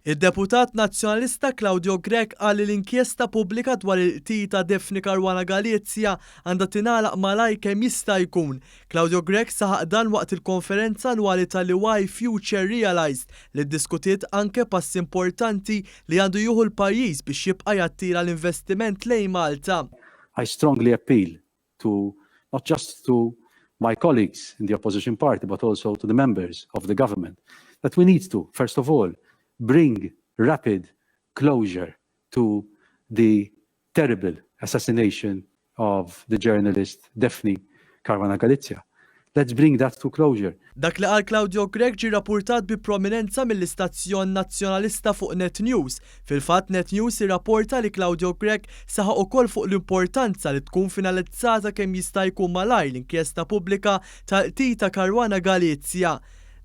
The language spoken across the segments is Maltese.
Id-deputat Nazzjonalista Claudio Grech qal li l-inkjesta pubblika dwar il-qtil ta' Daphne Caruana Galizia għandha tingħalaq malajr kemm jista' jkun. Claudio Grech saħaq dan waqt il-konferenza annwali tal-EY Future Realised li ddiskutiet anke passi importanti li għandu jieħu l-pajjiż biex jibqa' jattira l-investiment lejn Malta. I strongly appeal to not just to my colleagues in the opposition party but also to the members of the government that we need to, first of all, bring rapid closure to the terrible assassination of the journalist Daphne Caruana Galizia. Let's bring that to closure. Dak li qal Claudio Grech ġie rrappurtat bi prominenza mill-istazzjon Nazzjonalista fuq Net News. Fil-fatt Net News irrapporta li Claudio Grech saħaq ukoll fuq l-importanza li tkun finalizzata kemm jista' jkun malajr l-inkjesta pubblika tal-qtil ta' Caruana Galizia.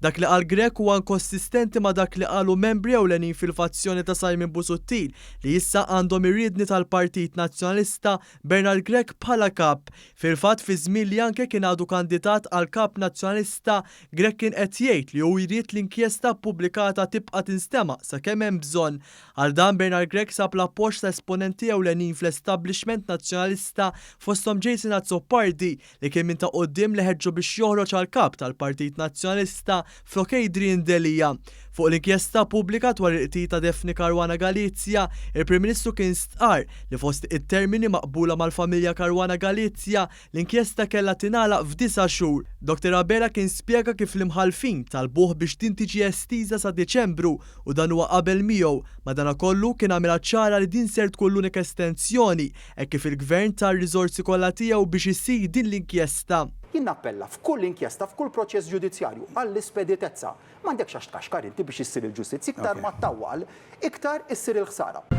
Dak li qal Grech huwa inkonsistenti ma' dak li qalu membri ewlenin fil-fazzjoni ta' Simon Busuttil li issa għandhom ir-riedni tal-Partit Nazzjonalista Bernard Grech bħala kap. Fil-fatt fi żmien li anke kien għadu kandidat għal Kap Nazzjonalista, Grech kien qed jgħid li hu jrid l-inkjesta ppubblikata tibqa' tinstema' sakemm hemm bżonn. Għal dan Bernard Grech sab l-appoġġ ta' esponenti ewlenin fl-establishment Nazzjonalista fosthom Jason Azzopardi li kien minn ta' quddiem li ħeġġu biex joħroġ għal Kap tal-Partit Nazzjonalista flok Adrian Delia. Fuq l-inkjesta pubblika dwar il-qtil ta' Daphne Caruana Galizia, il-Prim Ministru kien stqarr li fost it-termini maqbula mal-familja Caruana Galizia, l-inkjesta kellha tingħalaq f'disa' xhur. Dottor Abela kien spjega kif l-imħallfin talbuh biex din tiġi estiża sa Diċembru u dan huwa qabel miegħu. Madanakollu kien għamilha ċara li din ser tkun l-unika estensjoni hekk kif il-Gvern ta r-riżorsi kollha tiegħu biex issir din l-inkjesta. Jien nappella f'kull inkjesta, f'kull proċess ġudizzjarju għall-ispeditezza. M'għandekx għax tkaxkar inti biex issir il-ġustizzja, iktar ma ttawwal, iktar issir il-ħsara.